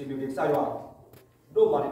ယစံးဘျုးက့ၤကစၢ်ယွၤ ဒိၣ်မးတနံၤညါအံၤ, ဆိကမိၣ်န့ၣ် တလိၣ်ဃ့ဘါထုကဖၣ်လၢၤဘၣ်, အတၢ်ဆၢကတီၢ်ကလဲၤအါထီၣ်လၢပူၤလီၤ, တၢ်ရဲၣ်တၢ်ကျဲၤအိၣ်ဒီဒူၣ်ဒီထၢဒံးအဃိန့ၣ်, ယမိၢ်တဲယၤလၢ တလိၣ်မၤထီထီဘၣ်ယၤ, ဒီးတၢ်ရဲၣ်တၢ်ကျဲၤအိၣ်အါဘၣ်, ယကဲဒၣ်တၢ်ကဲးလဲးဖဲအံၤ, နာ်က့ယမ့ၢ်တဲဘၣ်ရှဲထီၣ်ဝဲသးဒီတဖုန့ၣ်, နာ်က့န့ၣ်ဒ်လဲၣ်ဒ်လဲၣ်ဂ့ၤဒီး, တနံၤညါအံၤ, ယကတဲလၢ ကစၢ်ခရံာ်အဲၣ်ဒိးဒိးသ့ၣ်ညါပှၤမးလီၤ, သရူးသရၣ်အိၣ်ဒီဒူၣ်န့ၣ်, ရဲၣ်လီၤဘီဒီး ရဲၣ်လီၤယၤအံၤ, တဖျိလံာ်စီဆှံကၠိဘၣ်န့ၣ် ပှၤရဲၣ်လီၤနၤ မၤတထံၣ်, ဒီးထံၣ်ဖျိလၢညါဘျီလံဒီး ပှၤရဲၣ်လီၤယၤ ပှၤသၢဆၢတၢ်ဘၣ်, ဒီးပှၤဃုထီၣ်ပှၤလီၤ, တၢ်အိၣ်ဖှိၣ်သရၣ်မုၣ် တၢ်အိၣ်ဖှိၣ်သရၣ်ဒိၣ်မး အိၣ်ဒီဒူၣ်ဒီထၢန့ၣ်, မၤလၢပှၤဖျိလံာ်ဖျိလဲၢ်, မၤလၢ ကသ့ၣ်ညါပှၤလၢပှၤတဒိးဘၣ်တကယၤလံ, တနံၤညါအံၤလၢယကယၤမးလီၤ, နသ့ၣ်ညါဒ် ပၢၢ်တပၢၢ်မ့ၢ်တပၢၢ်ဘၣ်ဒီး အဝဲပကဆိကမိၣ်က့ၤတဂၤလၢ ပကစၢ်လီၢ်ကစၢ်တဲလၢ်လီၤ, တနံၤညါအံၤဒီး ယစံးဘျုးကစၢ်ယွၤဒိၣ်မး လၢအဝဲ ပျဲလီၤကစၢ်ခရံာ်လၢကဟဲဒိးသ့ၣ်ညါဖိတဒုန့ၣ်, ယကယၤ, နာ်က့န့ၣ် တနံၤညါအံၤန့ၣ် မ့ၢ်ယမ့ၢ်မိၢ်မုၢ်နံၤအသိးလီၤ, ပတဲန့ၣ် ပတၢ်ကစီၣ်န့ၣ် ပဘၣ်တဲအီၤလၢ ပှၤကနၣ်ဝဲမုၢ်ဆ့ၣ်မးလီၤ, နမၤဒ်သိးယၤကျါ တဖးလံာ်ဒီဖျၢၣ်န့ၣ်, အဃိန့ၣ် မ့ၢ် အဖီခိၣ်လၢ သ့ၣ်ညါဝဲ နွံနံၣ် ဂ့ၤဒိၣ်ဘၣ်န့ၣ် ကွၢ်ဟဲဝဲစဲးဝဲ, မ့ၢ်ဂ့ၤဒိၣ်လိၣ် တလိၣ်မဲာ်ဘၣ်ဘၣ်, တၢ်ဒိၣ်လၢ အဃိန့ၣ်ဒီး ကၢ်သိးပှၤကျါအံၤ ပမ့ၢ်တဲလၢတၢ်ကတိၤလိၤဒီး စီၤၡမူၤအံၤယၤဒ် အဝဲတဲမဟါတနွံန့ၣ် သးတဖျၢၣ်လံာ်စီဆှံဒီး ပှၤလၢသးကတၢၢ်တၢ်ဂ့ၢ်မိၢ်ပှၢ်တၢ်ကလုၢ်ကထါဒီး တၢ်နီၤဖးတၢ်ခံသၢတပူၤဃီပူၤလီၤ. အဃိန့ၣ် ယဆိကမိၣ်စီၤၡမူၤအံၤယၤဒ်တလီၤဆီဘၣ်နီၤ တထီၣ်ဘၣ်လံာ်စီဆှံကၠိန့ၣ် ဘၣ်ဆၣ်နာ်က့ဒီး ပကမၤဘၣ်ဖဲ တၢ်သ့အိၣ်ဒီးပှၤန့ၣ်လီၤ. ဖဲ ခိၣ်နူာ်သး သွံၣ်ထံသ့ၣ်ညါ လၢကစၢ်ယွၤဟ့ၣ်သးပှၤတကျါယုၢ် ဒီးယဲနာ်က့ယဘိန့ၣ် ဆှၢယၤလၢကၠိတီၤခံတီၤအံၤ နာ်က့ယဲထီၣ်ကၠိလွံၢ်ဘၣ်လီၤ. ထီၣ်ကၠိကျိ ထီၣ်ကၠိတီၤကၠိန့ၣ် မ့ၢ်တီၤန့ၣ် ယါလွံၢ်နံၣ်န့ၣ်လီၤ. ပှၤဘျဲၣ်ထီၣ်ကျါ ထီၣ်ကိးတီၤတနံၤဒီး မၤအိၣ်လိာ်ကလီၤ. နာ်က့န့ၣ် တၢ်န့ၣ် တၢ် ကစၢ်ယွၤတၢ်ကူၣ်တၢ်မၤလီၤ. နာ်က့န့ၣ် မ့ၢ်တဲယတၢ်ဆၢကတီၢ်လၢလီၤ ဟးကိးယဟးတဲကွံာ်တဲကွၢ်တၢ်ဟဲပိာ်ပှၤကွံာ်တၢ်လီၤ. နာ်က့န့ၣ် ယကတဲဖုၣ်လီၤကီး ပတဲလၢ ဒ်မုၢ်နံၤဒိၣ်မုၢ်နံၤထီဒ်အံၤအသိးလၢမ့ၢ်မိၢ်မုၢ်နံၤအသိးန့ၣ်လီၤ. ပဝဲဒၣ်လၢပဟ့ၣ်တၢ်ကစီၣ်သ့ၣ်တဖၣ်န့ၣ်လီၤ တဘၣ်မ့ၢ်ဝဲသရူးဒိၣ်သရၣ် တၢ်အိၣ်ဖှိၣ်သရၣ်စၢ်ကၢမးလီၤ အဝဲသ့ၣ်ကွၢ်လံာ်ကွၢ်လဲၢ်ဒီး န့ၣ် အဝဲသ့ၣ်တဖၣ်န့ၣ် အတၢ်အိၣ်ပာ်လၢအခိၣ်နူာ်ပူၤအါလံ. မ့မ့ၢ်ကၢ်သိးပှၤတကျါအံၤန့ၣ် ပဘၣ်စးထီၣ်လၢကးဒိၣ်န့ၣ်ဘျီန့ၣ် ဝ့ၢ်န့ၣ်ဘျီန့ၣ် မ့ၢ်တၢ်ဂ့ၢ်မိၢ်ပှၢ်ခံဘ့ၣ်သၢဘ့ၣ်ဖဲညါ မ့ၢ်ဘၣ်မၤတဘ့ၣ်လဲၣ်ဘ့ၣ်လဲၣ်ညါဘၣ်လီၤ. လၢတလီၤဆီဘၣ်တၢ်ဂ့ၢ်မိၢ်ပှၢ်သၢဘ့ၣ်န့ၣ် ပာ်ဖှိၣ်ဒီးပကီၢ်တယါန့ၣ် တထံၣ်ဖီၣ်ဖဲလီၤ. ဒီးလံာ်စီဆှံကျါဒၣ်မ့ၢ်အရၤလ့ၣ်နၤ ကွၢ်လၢဆၢဒီးကွၢ်က့ၤ ကွၢ်လၢဆၢဒီးကွၢ်က့ၤ ဆၢတဲာ်က့ၤဘၣ်နီတမံၤလၢၤဘၣ်. ဘျီဒီး ပတဲန့ၣ် တၢ်ခဲလၢာ်န့ၣ် မၤက့ၤအသးလၢတၢ်ဂ့ၤလီၤ. ယမၤဘၣ်က့ၤအီၤ တၢ်ဂ့ၢ်မိၢ်ပှၢ်သၢဘ့ၣ်န့ၣ် ယပာ်ဖှိၣ်တခီဃီလီၤ ဒုးကဲထီၣ်က့ၤ ဝဲဒၣ် တၢ်ဂ့ၢ်တယုၢ်ဃီလီၤ. နာ်က့န့ၣ် တနံၤညါအံၤဘၣ်န့ၣ်နီၤ သးအိၣ်ဆၢဂ့ၤဆၢဝါ ဘၣ်ဆိနီၤ ပမိၢ်သ့ၣ်တဖၣ်နီၤ လၢအဆ့ၣ်နီၤလၢ လီၤဆီဒၣ်တၢ်လၢအဟဲဆ့ၣ်နီၤသ့ၣ်တဖၣ်နီၤ ဘၣ်ဒီးယမိၢ်တဂၤက့ၤ အဃိန့ၣ် ယဲန့ၣ် ဘၣ်ဆိၣ်ဂ့ၤက့ၤနီၤ တၢ်ဂီၤမ့ၢ်မၤပာ်မုၢ်ညါ ပှဲၤယဆိကမိၣ်ဒ်တ့ၢ်လံ တနွံညါဒ်န့ၣ် ပကွၢ်လီၤမိၢ်သးစၢ်မိၢ်သးပှၢ်သ့ၣ်တဖၣ်န့ၣ် ပဝဲကနၤအံၤနၤ အိၣ်ဖျါထီၣ်ဃံဃံလၤလၤ သူၣ်ဖှံသးညီ ဒီးစုတနီၤခီၣ်တနီၤနီတဂၤဒံးဘၣ်. မ့မ့ၢ်ယမိၢ်န့ၣ်မၤသးဝဲတဘျီဘျီလၢၤဘၣ်နီၤ. နာ်က့န့ၣ် ပတဲလဲၣ် ကစၢ်ယွၤဟ့ၣ်တၢ်ဂံၢ်တၢ်ဘါန့ၣ် ပယစံးဘျုးကစၢ်ယွၤဒိၣ်မး. နာ်က့တနံၤညါအံၤန့ၣ် ယမ့ၢ်တဲတၢ်ဂ့ၢ်ယံာ်ယံာ်ဒီး အဝဲတၢ်ဂ့ၢ်မိၢ်ပှၢ်ထီၣ်ထီၣ်လၢၤဘၣ်. အဃိန့ၣ် ဘၣ်ကွၢ်လီၤတံၢ်တံၢ်န့ၣ် ယမၤတဲကွၢ်ဒီးသးန့ၣ် ယကဟဲအိၣ်တ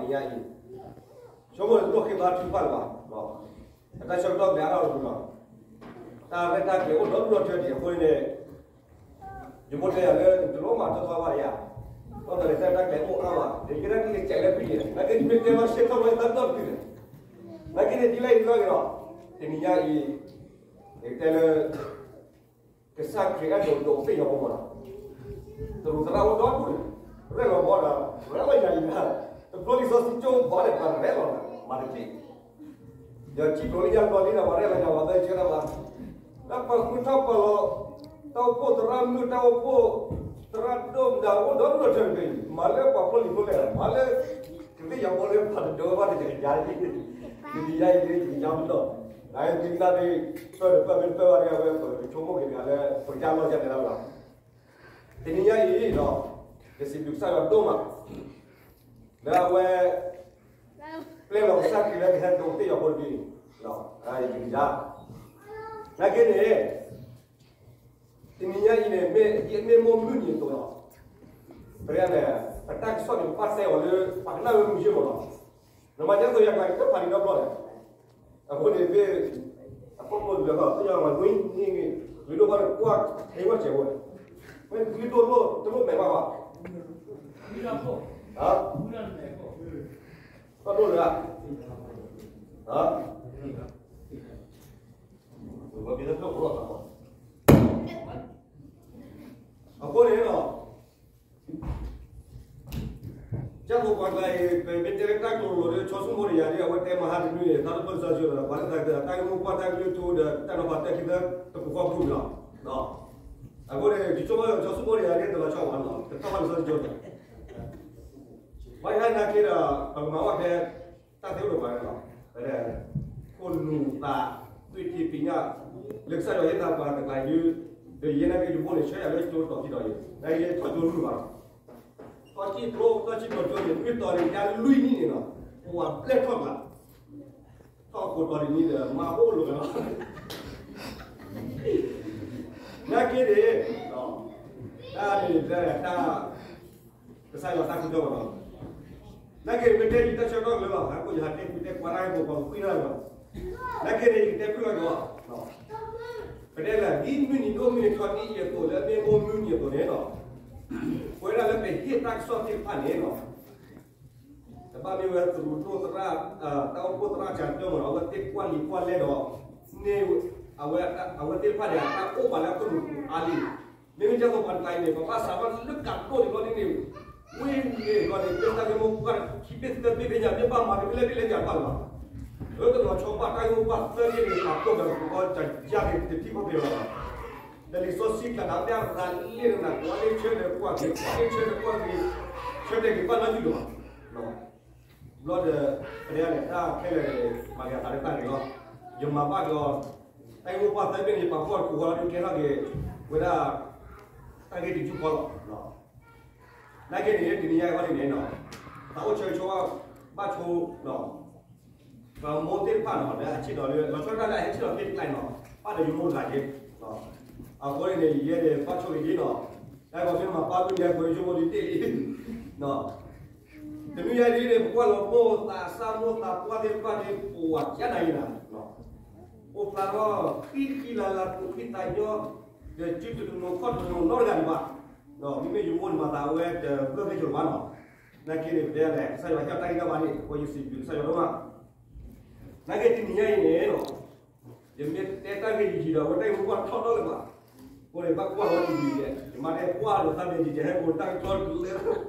ၢ်ကတီၢ်တကလၢာ်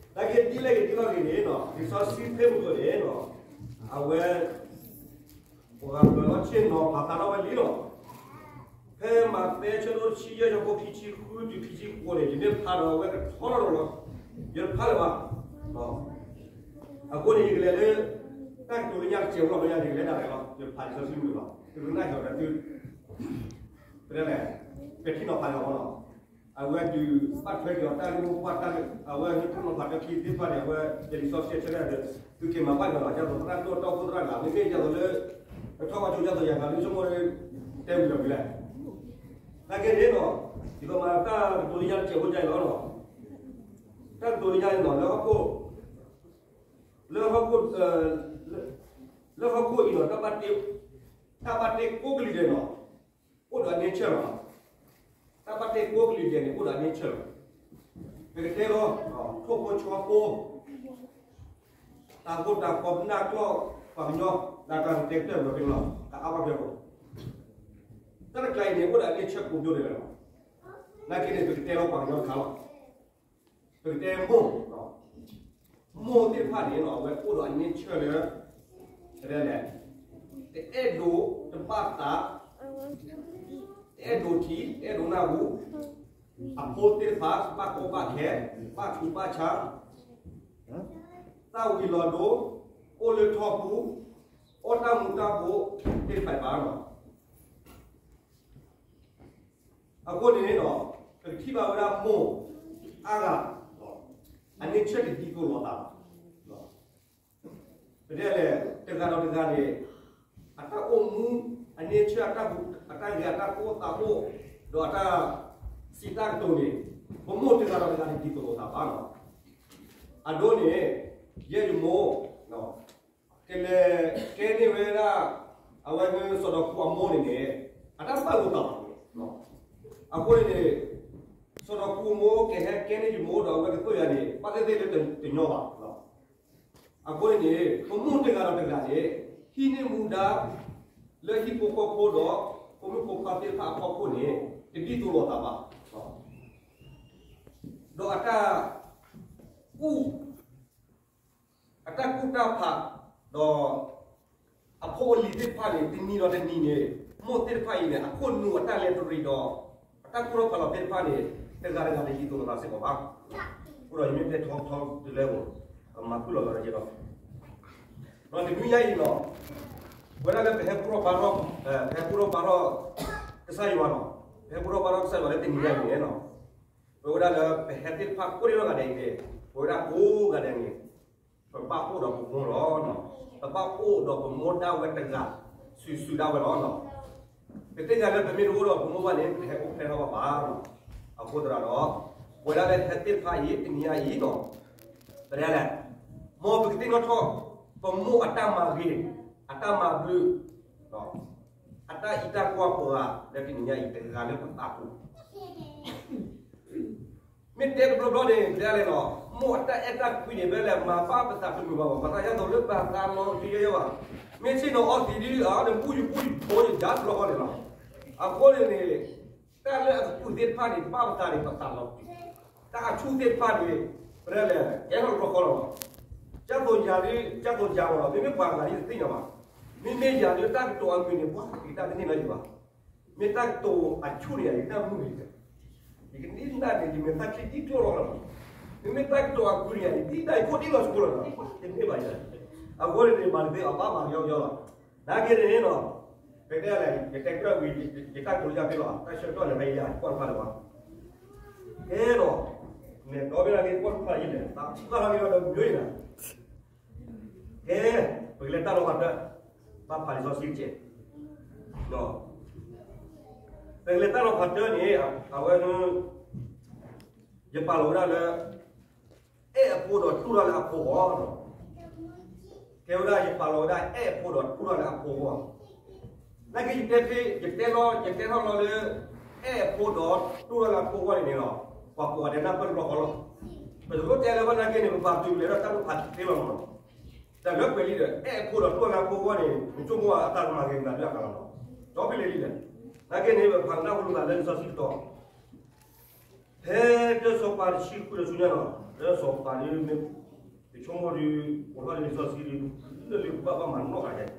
နာ်က့ဒ်လဲၣ်ဂ့ၤဒ်လဲၣ်ဂ့ၤန့ၣ်နီၤ လံာ်စီဆှံဖဲမုၢ်ကီၢ်န့ၣ်နီၤ အဝဲ ပှၤပၢၤလီၢ်ဆ့ၣ်နီၤဖးဖျါထီၣ်ဝဲလံလီၤ. ဖဲမးသဲဆၢဒိၣ်တဆံယဲၢ် ဆၢဖိခံဆံဃုတုၤခံဆံဃိးန့ၣ် ယမ့ၢ်ဖးဒီးအဝဲကထီထီၣ်လီၤ. ယတဖးလၢၤဘၣ်. အဃိန့ၣ် ယကလဲၤလၢ တၢ်ကတိၤလၢညါတစဲးဖိလီၤ လၢညါယကလဲၤဒၣ်လဲာ်လီၤ. ယဖးလံာ်စီဆှံမုၢ်လီၤ. သုကနၣ်ကီၤဒီးသု ပတဲလဲၣ် ပဲာ်ထံနီၤဖးလီၤလီၤ. အဝဲဒုးဘၣ်ထွဲက့ၤအီၤတၢ်ဂ့ၢ်မိၢ်ပှၢ်တၢ် အဝဲဟ့ၣ်ကူၣ်နီၤဖးတၢ်ခံသ့ၣ်တဖၣ်န့ၣ် အဝဲယလံာ်စီဆှံဆၢဒၣ်ဒီး သုက့ၤမၤဘၣ်က့ၤလီၤ ဒ်သိးသရၣ်ဒိၣ်တၢ်အိၣ်ဖှိၣ်သရၣ်လၢ မ့မ့ၢ်ဒ်သိးလၢ အထီၣ်ဘၣ်ကၠိဒ်သိးယၤလၢ ဆိကမိၣ်လၢ တဲဝံၤလီၤဝံၤလဲၣ်. နာ်က့န့ၣ်နီၤ ဒ်သိးမၤတၢ်ကတိၤလၢညါတစဲးဖိဒ်အံၤလီၤနီၤ တၢ်ကတိၤလၢညါန့ၣ်လီၤ လၢဟီၣ်ခိၣ်, လၢဟီၣ်ခိၣ်, လၢဟီၣ်ခိၣ်အံၤလီၤ တၢ်ဘၣ်တ့ကိးကလုာ်ဒဲးလီၤ, အိၣ်ဒီးအန့ဆၢၣ်လီၤ. တၢ်ဘၣ်တ့ကိးကလုာ်ဒဲးန့ၣ် အိၣ်ဒီးအန့ဆၢၣ်လီၤ. ပကတဲလီၤ ထိၣ်ဖိဆီဖိ တၢ်ကိၢ်တၢ်ဂီၤ ပနၢ်ကျီၢ်ပှၤကညီ လၢတၢ်ကတဲကတၢၢ်ဝဲကလီၤ တၢ်အါဘၣ်ဖဲလီၤ. တၢ်တကျါအံၤန့ၣ် အိၣ်ဒီးအန့ဆၢၣ်ကိးဒိၣ်ဒဲးလီၤ. နာ်က့န့ၣ် ပကတဲလီၤပှၤကညီတခါလီၤ. ပကတဲမိၢ်, မိၢ်သ့ၣ်တဖၣ်န့ၣ် အဝဲအိၣ်ဒီးအန့ဆၢၣ်လၢ ပတဲလဲၣ်, တအဲၣ်ဒိးတဘၣ်သး, တအဲၣ်ဒိးထံၣ် တအဲၣ်ဒိးနၢ်ဟူ, အဖိသ့ၣ်တဖၣ် ဘၣ်ကီဘၣ်ခဲ, ဘၣ်ဆူးဘၣ်ဆါ, သၣ်ဝံၤလီၤဒိ, အိၣ်လၢထီပူၤ, အီၣ်တၢ်မူၤတၢ်ဘိးသ့ၣ်တဖၣ်ဘၣ်လီၤ. အဃိန့ၣ် ပကထံၣ်ဘၣ်ဝဲဒၣ်မိၢ်အါဂၤ အန့ဆၢၣ်တဒ်သိးလိာ်သးဘၣ်. ပတဲလဲၣ် တဂၤဒီးတဂၤန့ၣ် အတၢ်အိၣ်မူ အန့ဆၢၣ် အတၢ်ဂ့ၤ အတၢ်ကိၢ်သးအိၣ် ဒီးအတၢ်စံးတၢ်ကတိၤန့ၣ် ပမိၢ်တဂၤဒီးတဂၤန့ၣ် ဒ်သိးလိာ်သးဘၣ်လီၤ. အဒိန့ၣ် ယဲယမိၢ် ကလဲၤကဲန့ၢ်ဝဲဒၣ် အဝဲစီၤဒီးခူအမိၢ်န့ၣ်န့ၣ် အတၢ်ဘၣ်လိာ်သးဘၣ်. အဃိန့ၣ်န့ၣ် စီၤဒီးခူအမိၢ်ကဟဲကဲန့ၢ်ယမိၢ်ဒီး အဝဲကသိၣ်ယၤန့ၣ် ဘၣ်သ့ၣ်သ့ၣ်လၢတညီဘၣ်. အဃိန့ၣ်န့ၣ် ပမိၢ်တဂၤဒီးတဂၤန့ၣ် ဟံးန့ၢ်မူဒါ လၢဟံၣ်ဖိဃီဖိဒီး ဖိမုၣ်ဖိခွါသ့ၣ်တဖၣ်အဖီခိၣ်န့ၣ် တဒ်သိးလိာ်သးဘၣ်. ဒီးအတၢ်ကူၣ် အတၢ်ကူၣ်တၢ်ဖး ဒီး အဖိအလံၤသ့ၣ်တဖၣ်န့ၣ် တနံၤဒီးတနံၤန့ၣ် မိၢ်သ့ၣ်တဖၣ်အံၤန့ၣ် အခိၣ်နူာ်အတၢ်လဲၤတရံးဒီး အတၢ်ကူၣ်ထီၣ်ဖးလီၤသ့ၣ်တဖၣ်န့ၣ် တဂၤတဂၤတဒ်သိးလိာ်သးစ့ၢ်ကီးဘၣ်. အဃိဒီးယမ့ၢ်တဲထီထီတုၤလၢ မၤဃုာ်လီၤလီၤကဲဒီး ဒီးတနွံညါအံၤလီၤ ပဝဲဒၣ်လၢပဟဲဘူၣ်ထီၣ်ဘါထီၣ် ပဟဲဘူၣ်ထီၣ်ဘါထီၣ် ကစၢ်ယွၤလီၤ. ပဟဲဘူၣ်ထီၣ်ဘါထီၣ်ကစၢ်ယွၤလၢတနံၤညါအံၤန့ၣ်လီၤ. ပဝဲဒၣ်လၢပဟဲသ့ၣ်တဖၣ်ကိးဒံနီၢ်ဂၤဒဲးအံၤန့ၣ် ပဝဲဒၣ်ကိးဂၤဒဲးန့ၣ် ပဘၣ်အိၣ်ဒီးပမိၢ်လီၤ. ပဘၣ်အိၣ်ဒီးပမိၢ်ဒၣ်ဝဲတဂၤ စုာ်စုာ်ဒၣ်ဝဲလီၤ. ပသ့ၣ်ညါလၢပမ့ၢ်တအိၣ်ဒီးပမိၢ်ဘၣ်န့ၣ် ပတဟဲအိၣ်ဖျဲၣ်ထီၣ်ဘၣ်ဘၣ်. အဃိသတးဒီး ပဝဲဒၣ်လၢဟဲသ့ၣ်တဖၣ်အံၤ တနံၤညါအံၤလီၤ ပတဲလဲၣ် မ်ပကသ့ၣ်နီၣ်ထီၣ် ပမိၢ်အတၢ်မၤဂ့ၤ အတၢ်မၤဘျုး အတၢ်အံးတၢ်ကွၢ်ပှၤလၢတနံၤညါအံၤတဂၤလၢပသးပူၤ မ့ၢ်တဲတဘျီဘျီန့ၣ် ပတဲလဲၣ်လီၤ မိၢ်အတၢ်အဲၣ်တၢ်ကွံန့ၣ် ဖဲလဲၣ် မၤဘၣ်ပသးတမုာ်ဘၣ်ဘၣ် ပသးယါသိးလၢပသးလီၤတယဲၢ်ယဲၢ်ဘၣ်. မ့ၢ်ဆ့ၣ်နီၤအီသံးဒ်အီၤန့ၣ် ဘူၣ်ယဘူၣ်ယဖိယဒါတဘျီဃီန့ၣ်လီၤ. အဃိန့ၣ်န့ၣ် တၢ်လၢအကပုာ်သ့ၣ်တဖၣ်န့ၣ် ဘၣ်ပသးန့ၣ် ပသးလီၤ. တၢ်အဆူၣ်သ့ၣ်တဖၣ်န့ၣ် ပတဲလဲၣ် ကဲထီၣ်တဘျီဃီလီၤ. ကၢ်သိးယၤဒ် ကၢ်သိးယၤလီၤ မ့မ့ၢ်ပှၤဂၤဒ်တသ့ၣ်ညါဘၣ်. မ့မ့ၢ်ယၤဒ်တၢ်ကတိၤအမုာ်န့ၣ် ပှၤက့ၤတၢ်တန့ၢ်နီၤယၤဘၣ် မ့ၢ်တၢ်ကတိၤအဆူၣ်န့ၣ် ယတၢ်မုာ်န့ၣ် ယကန့ၢ်နၢ်န့ၣ် ယမဲာ်သၣ်ချံဒ်ကျိၣ်လီၤလီၤ. မ့မ့ၢ်တၢ်ကတိၤအကုၢ်န့ၣ် ယဒ်နၢ်ယခိၣ်ဒ်လီၤဆှိလီၤလီၤ. ယန့ၢ်ဘၣ်ယၤ အဃိန့ၣ်န့ၣ် မၤတသ့အီၤဘၣ်မၤကညီကညီလီၤ. နာ်က့န့ၣ်နီၤ ပတဲလဲၣ် ယတဲကြၢးဝံၤ ယတၢ်ကတိၤယၤဖဲလီၤ တၢ်ဆၢကတီၢ်န့ၣ် မ့ၢ်ယၤကွၢ်တဖၣ်လၢၤဘၣ်. ကဲဒီး မ့ၢ်ဒီဘ့ၣ်နာ်က့ ကွၢ်တဖၣ်ယလဲၣ် သးဆူၣ်ဘၣ်ထီၣ်က့ၤဒီးမုာ်ယၤ ကဲ ပကလဲၤတၢ်လီၤဖးတၢၢ် ဘၣ်ဖးလံာ်စီဆှံတက့ၢ်. ပကလဲၤတၢ်လီၤဖးတၢၢ်န့ၣ် အဝဲ ယပာ်လီၤဝဲဒၣ်လၢ အဲၣ်အဖိဒီးတူၢ်တၢ်လၢအဖိအဂီၢ်. ကဲဝဲဒၣ် ယပာ်လီၤဝဲဒၣ် အဲၣ်အဖိဒီးတူၢ်တၢ်လၢအဖိအဂီၢ်. နာ်က့ ယတဲဖဲ ယတဲလီၤ ယတဲထီၣ်လီၤလၢ အဲၣ်အဖိဒီးတူၢ်တၢ်လၢအဖိအဂီၢ်န့ၣ်န့ၣ်လီၤ. ပှၤကိးဂၤဒဲးနၢ်ပၢၢ်တဘျီဃီလီၤ. ပတလိၣ်တဲလၢၤဘၣ်နာ်က့န့ၣ် ပပာ်တုၤလဲၤဒီးတၢ်လိၣ်ဖးသ့လီၤမး. တၢ်လၢပှဲၤလံဒီး အဲၣ်အဖိဒီးတူၢ်တၢ်လၢအဖိအဂီၢ်န့ၣ် ပဆိကမိၣ်အတၢ်ကမၤဂ့ၤမနုၤဒုးအကလီၤလီၤ. ဒီဖဲလဲၣ်လံလဲၣ်. နာ်က့န့ၣ် ပဖးနၢ်ဟူလိာ်သးလၢလံာ်စီဆှံတတီၤ ဖဲတၢစီၤပၤတဆံဃုဒီးဆူညါလီၤ. တၢစီၤပၤဒ်မ့ၢ် ယဆိကမိၣ်ဒီး အိးထီၣ်လံာ်စီဆှံဒ် လၢလံာ်ဘၣ်ဘၣ်မၤနီၣ်ဂၤဒဲး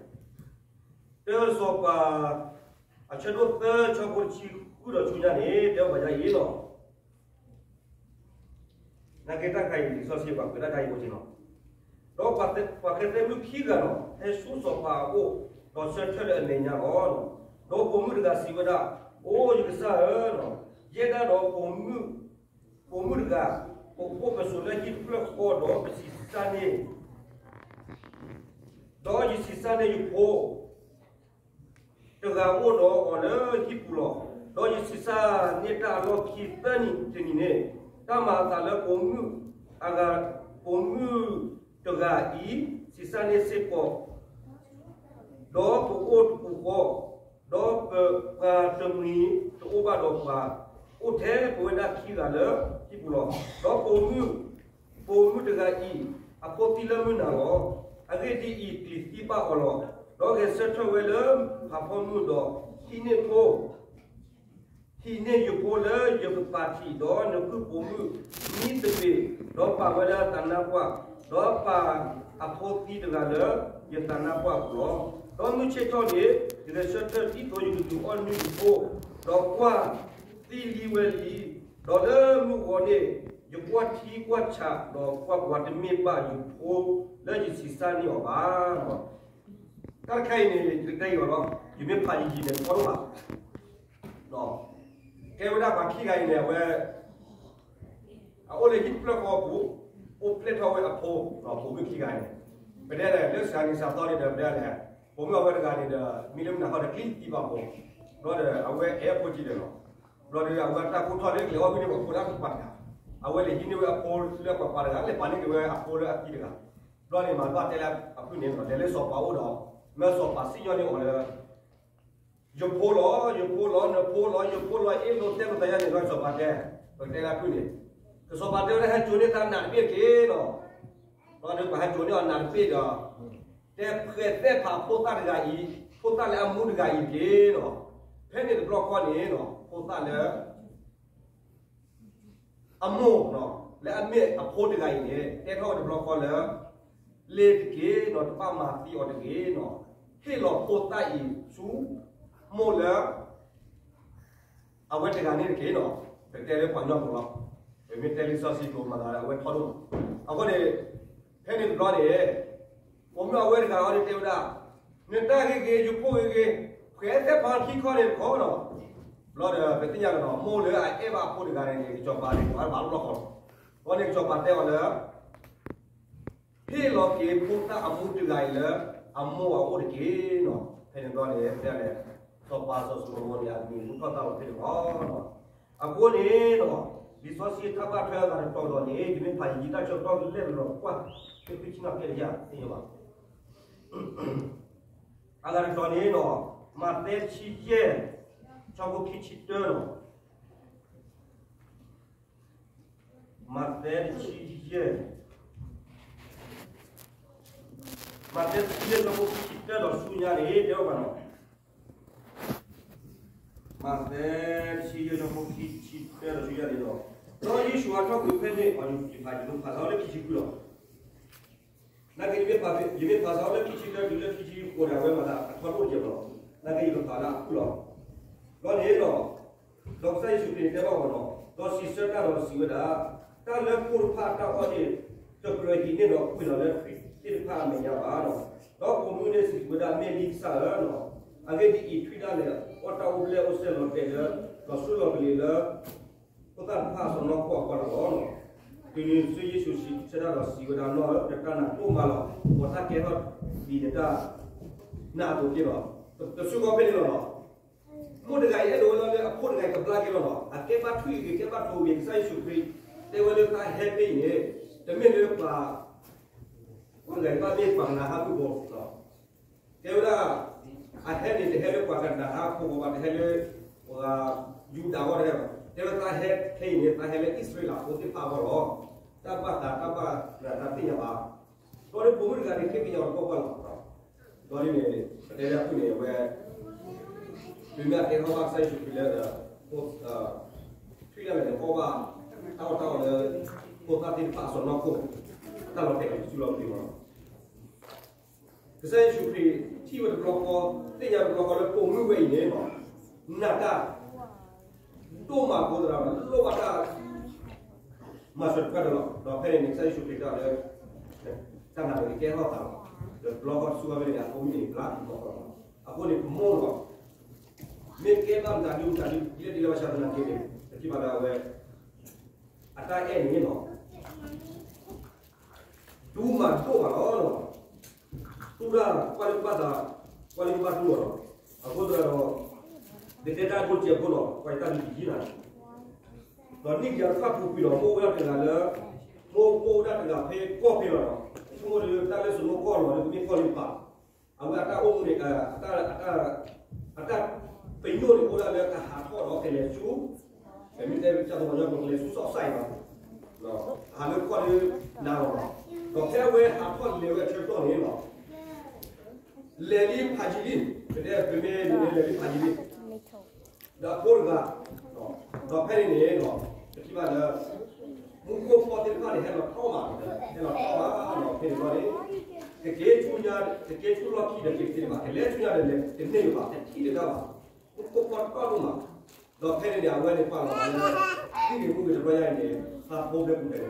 တၢစီၤပၤ အဆၢဒိၣ်သၢ ဆၢဖိတဆံဃုဒီးဆူညါန့ၣ် တဲဘၣ်ယၤအံၤလီၤ. နာ်က့တၢ်ခါအံၤ လံာ်စီဆှံပှၤကွဲးတၢ်ခါအံၤအိၣ်က့ၤလီၤ. ဒီးပှၤဃဲၤသဲမုၣ်ခံဂၤလီၤ ဟဲဆူစီၤပၤအအိၣ် ဒီးဆၢထၢၣ်လၢအမဲာ်ညါလီၤ. ဒီးပိာ်မုၣ်တဂၤစံးဝဲဒၣ်, အိ ယကစၢ်ဧၢ, ယဲဒၣ်ဒီးပိာ်မုၣ် ပိာ်မုၣ်တဂၤ, ပအိၣ်ပဆိးလၢဟံၣ်တဖျၢၣ်ဃီဒီးပဆံးစၢ်န့ၣ် ဒီးယဆံးစၢ်န့ၢ်ယဖိ တဂၤအိၣ်ဒီးအီၤလၢဟံၣ်ပူၤလီၤ. ဒီးယဆံးစၢ်န့ၢ်တၢ်အလီၢ်ခံသၢနံၤတနံၤန့ၣ်, တၢ်မၤအသးလၢပိာ်မုၣ် တဂၤအံၤ အဖိသံလၢမုၢ်နၤလီၤ. အဂ့ၢ်ဒ်အံၤ, ကျံၤသံဘၣ်အီၤလီၤ. ဒီးဂဲၤဆၢထၢၣ်ဝဲလၢဖးဖီမုၢ်ဒီး ဟံးန့ၢ်ဖိ ဟံးန့ၢ်ယဖိလၢယကပာ်ထံး, ဒီးနကုၢ်ပိာ်မုၣ်မံသပ့ၤ, ဒီးပာ်ဝဲလၢသးနါပှၢ်, ဒီးပာ်အဖိသံတဂၤလၢယသးနါပှၢ်အပူၤလီၤ. ဒီးမုၢ်ဆ့ၣ်ထီၣ်န့ၣ် ယဂဲၤဆၢထၢၣ်ဒ်သိးယကဒုးအီၣ်နုၢ်ယဖိ, ဒီးကွၢ်, သံလံဝဲလံ. ဒီးလၢမုၢ်ဂီၤန့ၣ် ယကွၢ်ထံကွၢ်ဆး, ဒီးကွၢ်ပှၤတမ့ၢ်ဘၣ်ယဖိလၢယဆံးစၢ်န့ၢ်အီၤဘၣ်. တၢ်တခါအံၤန့ၣ် ယကတဲအီၤလီၤ, ယမ့ၢ်ဖးယံာ်ယံာ်န့ၣ် တဘၣ်ဒိၣ်ဘၣ်. ကဲဝဲဒၣ်ပှၤခံဂၤအံၤန့ၣ် အဝဲ အအိၣ်လၢဟံၣ်တဖျၢၣ်ဃီအပူၤ, အိၣ်ဖျဲၣ်ထီၣ်ဝဲအဖိ, ပိာ်မုၣ်ခံဂၤန့ၣ်, ပတဲလဲၣ် လၢစှၤနံၤစှၤသီန့ၣ်ဒီး ပတဲလဲၣ်, ပိာ်မုၣ်အဝဲတဂၤန့ၣ်ဒီး မ့ၢ်လၢမုၢ်နၤခီဒီး ကျံသံဘၣ်ဖိ, ဘျီဒီး အဝဲအဲၣ်အဖိက့ၤဒီးလီၤ. ဘျီဒီး အဝဲတၢ်ကိၢ်ထီၣ်လၢကလဲၤအီၣ်မ့ၢ်န့ၢ်ပှၤဖိလၢအကပၤတဂၤ, အဝဲလဲၤဟံးန့ၢ်ဝဲအဖိလၢပှၤပၤတဂၤ လဲၤပာ်န့ၢ်က့ၤဝဲအဖိလၢအသံတဂၤ. ဘျီန့ၣ် မၤဘၣ်တဲလၢအဖုၣ်န့ၣ် လဲၤလၢစီၤပၤအိၣ်ဒီး မၢစီၤပၤစံၣ်ညီၣ်န့ၢ်အီၤလၢ ယဖိလီၤ, ယဖိလီၤ, နဖိလီၤ, ယဖိလီၤ, အ့ၣ်လိာ်တဲလိာ်သးယါန့ၣ်လီၤ. စီၤပၤတဲ, ပကတဲလၢအဖုၣ်န့ၣ်, ကစီၤပၤတဲဝဲဒၣ် ဟဲစိာ်န့ၢ်သးနးတဘ့ၣ်တက့ၢ်လီၤ. ဘျီဒီးပှၤဟဲစိာ်န့ၢ်အီၤနးတဘ့ၣ်ဒီး, တဲဖှဲးသဲဖးဖိသၣ်တဂၤအံၤ, ဖိသၣ်လၢအမူတဂၤအံၤတက့ၢ်လီၤ. ဖဲန့ၣ်တဘျီဃီန့ၣ် ဖိသၣ်လၢ အမိၢ် လၢအမ့ၢ်အဖိတဂၤအံၤန့ၣ် တဲထီၣ်ဝဲတဘျီဃီလၢ လ့ၤတက့ၢ်နီၤ, တဘၣ်မၤသံအီၤတဂ့ၤနီၤ, ဟ့ၣ်လီၤဖိသၣ်အံၤဆူ မိၢ်လၢ အဝဲတဂၤန့ၣ်တက့ၢ်နီၤ, ပတဲလၢပှၤကညီကျိာ်လီၤ. ပမ့ၢ်တဲလံာ်စီဆှံကျိာ်မၤသးဒီး အဝဲထီဒိၣ်မး. အဃိန့ၣ် ဖဲန့ၣ်တဘျီန့ၣ် ပိာ်မုၣ်အဝဲတဂၤအံၤန့ၣ်တဲဝဲဒၣ်, နတၢ်ဂ့ၤဂ့ၤ ယဖိဂ့ၤဂ့ၤ, ဖှဲးသဲဖးခံခီန့ၣ်တခီနီၤ. ဘျီဒီး ပသ့ၣ်ညါလီၤနီၤ, မိၢ်လၢအအဲၣ်ဘၣ်အဖိတဂၤန့ၣ် ကစီၤပၤန့ၣ် ကဘၣ်ဘၣ်လီၢ်ဃီလီၤ. အဃိန့ၣ် ကစီၤပၤတဲအီၤလၢ ဟ့ၣ်လီၤက့ၤဖိသၣ်အမူတဂၤအံၤလၢ အမိၢ်အအိၣ်တက့ၢ်နီၤ. ဖဲန့ၣ်ဘျီန့ၣ် တဲလဲၣ်, စီၤပၤစီၤၡလိၤမိၤန့ၣ် အမံၤဟူထီၣ်သါလီၤဖဲန့ၣ်လီၤ. အဃိန့ၣ်နီၤ, လံာ်စီဆှံတၢ်ဘၣ်ထွဲအဂၤတတီၤဒီးန့ၣ် ယမ့ၢ်ဖးယံာ်ယံာ် တၢ်ဆၢကတီၢ်ကလဲၣ်လီၤကွၢ်, ဖဲခွံဆံနီၤဖဲတယၢ်သ့ၣ်ညါဘၣ်. အဂၤတတီၤန့ၣ်နီၤ, မးသဲတဆံယဲၢ်, ဆၢဖိခံဆံတၢနီၤ. မးသဲတဆံယဲၢ်, မးသဲတဆံယဲၢ် ဆၢဖိခံဆံတၢဒီးဆူညါန့ၣ် တဲဝဲဘၣ်နီၤ. မးသဲတဆံယဲၢ် ဆၢဖိခံဆံတၢဒီးဆူညါန့ၣ်လီၤ. ဒီးယ့ၣ်ၡူးအထီၣ်ကွံာ်ဖဲန့ၣ်, ယဖး, ယဖးစးထီၣ်လၢခံဆံခွံလီၤ. နာ်က့ ယမ့ၢ်ဖးစးထီၣ်လၢခံဆံတၢတုၤလၢခံဆံဃိးန့ၣ် အဝဲမၤသးအထီဒိၣ်တကဲးလီၤ. နာ်က့ ယကဖးလၢအဖုၣ်လီၤ. ဘျီန့ၣ်ဒီး ဒီးကစၢ်ယ့ၣ်ၡူးခရံာ်တဲဘၣ်အီၤနီၤ, ဒီးစံးဆၢတၢ်ဒီးစံးဝဲဒၣ်, တၢ်လၢကိၢ်တဖၣ်အတၢ်အီၣ်န့ၣ် တကြၢးဟံးန့ၢ်ဒီးကွံာ်လီၤလၢထွံၣ်သ့ၣ်တဖၣ်အမဲာ်ညါဘၣ်နီၤ. ဒီးပိာ်မုၣ်န့ၣ်စံးဝဲဒၣ်, မ့ၢ်လံကစၢ်ဧၢနီၤ, အဂ့ၢ်ဒ်အံၤ, ထွံၣ်ဒၣ်လဲာ်အီၣ်တၢ်အိၣ်ဖျဲၣ်အိၣ်ဆဲးလီၤတဲာ်လၢ လီၤဆူလီၤကလံၤလၢ ဖိသၣ်တဖၣ်အစီၢ်နီၤခိၣ်အပူၤလီၤ. တုၤနုၤ ကစၢ်ယ့ၣ်ၡူးစံးဆၢတၢ်ဒီးစံးဝဲဒၣ်, နီၢ်ဧၢ, နတၢ်နာ်ဒိၣ်မးလီၤ. မ်တၢ်ကဲထီၣ်ဒ်နတၢ်နာ်အသိးက့ၤလီၤ. တဆူကီၢ်ဖဲန့ၣ်လီၤနီၤ. မိၢ်တဂၤအံၤအဲၣ်ဒိးဝဲလီၤလၢအဖိတဂၤအံၤကဘျါက့ၤလီၤနီၤ. အကဲဘၣ်ထွံၣ်ဂ့ၤ ကဲဘၣ်ထိၣ်ဂ့ၤ, ကစၢ်ယ့ၣ်ၡူးခရံာ် တဲဝဲလၢတၢ်ဟဲဖဲအံၤန့ၣ် တမ့ၢ်လၢပှၤ ပှၤဂၤအံၤဘၣ်မ့ၢ်ပှၤကနၤအၣ်ဖိဃီလီၤ. တဲဝဲဒၣ်, အဟဲန့ၣ် တဟဲလၢပှၤကနၤအၣ်ဖိဃီဘၣ်, တဟဲလၢ ပှၤယူဒၤအဂီၢ်တဟဲဘၣ်. တဲဝဲတၢ်ဟဲခဲအံၤန့ၣ် တၢ်ဟဲလၢအံၣ်စရ့လးဖိသ့ၣ်တဖၣ်အဂီၢ်လီၤ. တၢ်ဘၣ်သး တၢ်ဘၣ်သးတသ့ၣ်ညါဘၣ်. ဘျီဒီးပိာ်မုၣ်တဂၤန့ၣ် ဃ့ကညးအီၤတဘျီဘၣ်လီၤ. ဘျီဒ်န့ၣ် ပတဲလၢအဖုၣ်န့ၣ် အဝဲ တုၤမ့ၢ်အတဲထီၣ်ဘၣ်ကစၢ်ယ့ၣ်ၡူးခရံာ်လၢ ထွံၣ်ဒၣ်လဲာ်န့ၣ် အီၣ်ဘၣ်တၢ်အီၣ်တၢ်အီလၢ ဖိသၣ်သ့ၣ်တဖၣ်အစီၢ်နီၤခိၣ်, တၢ်လီၤတဲာ်လီၤဆူလီၤပျံၤလီၤ. ကစၢ်ယ့ၣ်ၡူးခရံာ်ထံၣ်ဝဲတဘျီဃီ, သ့ၣ်ညါတဘျီဃီလၢပိာ်မုၣ်ဝဲအံၤန့ၣ် နာ်တၢ် ဒိၣ်မးအဃိသတးဒီး လိၣ်ဘၣ်တၢ်မၤစၢၤတဖၣ်ဒီးလီၤ. ဒီးဖဲန့ၣ်န့ၣ် ကစၢ်ယ့ၣ်ၡူးခရံာ်တဲအီၤလၢ တၢ်နာ်န့ၣ်ကကဲထီၣ်သးလီၤ. ဒီးတဘျီဃီဆူအဝဲန့ၣ် အဖိမုၣ်န့ၣ်ဘျါက့ၤလီၤ. အဃိန့ၣ် ပမိၢ်လီၤ. မ့ၢ်ကဲဘၣ်မတၤဒုမတၤဒု ဒ်လဲၣ်ဒ်လဲၣ်ဘၣ်ဆၣ်သနာ်က့န့ၣ် ပထံၣ်ဘၣ်လၢအဝဲ အတၢ်အဲၣ်န့ၣ်လီၤ. ဒိၣ်မးဒိၣ်မးလီၤ. တူၢ်တၢ်ကွၢ်လၢကဘၣ်သး, ကွၢ်လၢကဘၣ်တူၢ်လီၤ. အဃိသတးဒီး ပတဲတၢ်ဒိတစဲးဖိလီၤ, ကွၢ်ယတၢ်ဒုးတယံာ်နၤ, ဒီးနံၣ်ကယၤတဖၣ်ပူၤကွံာ်လီၤ, မိၢ်အိၣ်ဝဲဒၣ်တဂၤလၢ, မိၢ်အိၣ်ဝဲဒၣ်တဂၤဖဲကီၢ်ဖဲလီၤဒီး, ဆိကမိၣ်လၢတၢ်လၢစိမိၢ်ကီၢ်လီၤဒီး ကမ့ၢ်ကီၢ်လၢပာ် အဝဲအတၢ်အိၣ်မူန့ၣ်, အတၢ်, အတၢ်ပညိၣ်န့ၣ် အိၣ်ဒၣ်လၢကဟးထီၣ်ဒီးကလဲၤဆူ, ပမ့ၢ်တဲကသိးပှၤကညီကျိာ် ကလဲၤဆူစီဆှံလီၤ. ဟးလၢခီၣ်လၢနၤလီၤ. ဒီးဖဲအဝဲဟးထီၣ်လဲၤဝဲအဆၢကတီၢ်န့ၣ်လီၤ, လဲၤလံဖးယံၤလံ, ပတဲပမ့ၢ်လဲၤလံဖးယံၤလံ, ဒီးအဖိတဂၤ, ဒီးဖဲန့ၣ်န့ၣ်လီၤ, ပထံၣ်ဘၣ်လၢ မူခိၣ်ဖီသ့ၣ်တဖၣ်န့ၣ် ဟဲလီၤထီၣ်ဘၣ်, ဟဲလီၤထီၣ်ဘၣ်လီၤ. ဖဲန့ၣ်ဘျီန့ၣ် ကက့ၤဆူညါ, ကက့ၤဆူလီၢ်ခံဒီးက့ၤတသ့ဘၣ်, ကလဲၤဆူညါဒီးလဲၤတန့ၢ်ဘၣ်, တထံၣ်တဒၣ်ဘၣ်, မူခိၣ်ဖီတဖၣ်ဒိၣ်မး. ဒီးဖဲန့ၣ်န့ၣ် အဝဲန့ၣ်ပာ်လီၤသးလၢ ဟံၣ်ဂ့ၤမူဂ့ၤတဘျီညါအံၤန့ၣ် သးဖိဘျဲပူၤဖဲန့ၣ်လီၤ.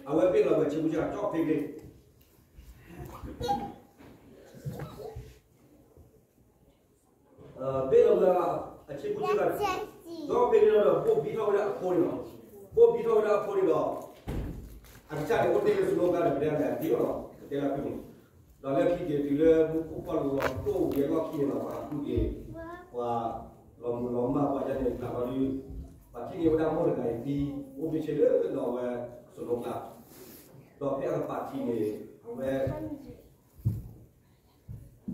အဝဲဘ့ၣ်လီၤဝဲဆ့ကူဆ့ကၤကၠီၣ်ဖ့က့ၤ ဘ့ၣ်လီၤဝဲအဆ့ကူဆ့ကၤ ဒီးဖဲန့ၣ်ဒီး ဘိၣ်ဘံထီၣ်ဝဲဒၣ်အဖိန့ၣ်လီၤ. ဘိၣ်ဘံထီၣ်ဝဲဒၣ်အဖိန့ၣ်ဒီး အကစၢ်န့ၣ်အိၣ်တ့ၢ်လၢစနိကါဒီး ပတဲဒၣ်ဒံလီၤ, ပတဲလၢဖုၣ်န့ၣ်, ဒီးလၢခံက့ၤတုၤလၢမူခိၣ်ဖီလီၤတိၢ်ဝံၤအလီၢ်ခံန့ၣ်လီၤ, ပှၤသူက့ၤ ပှၤလီၤမူၤလီၤမၢ်ပှၤယါန့ၣ် တၢ်လီၤဒုး ပှၤထံၣ်န့ၢ်ဝဲဒၣ်မိၢ်တဂၤအံၤသံ, အိၣ်ဘ့ၣ်ဆ့လၢဒီးအဝဲစနိကါ, ဒီးဖဲအကပၤထံးန့ၣ် အဝဲ ပ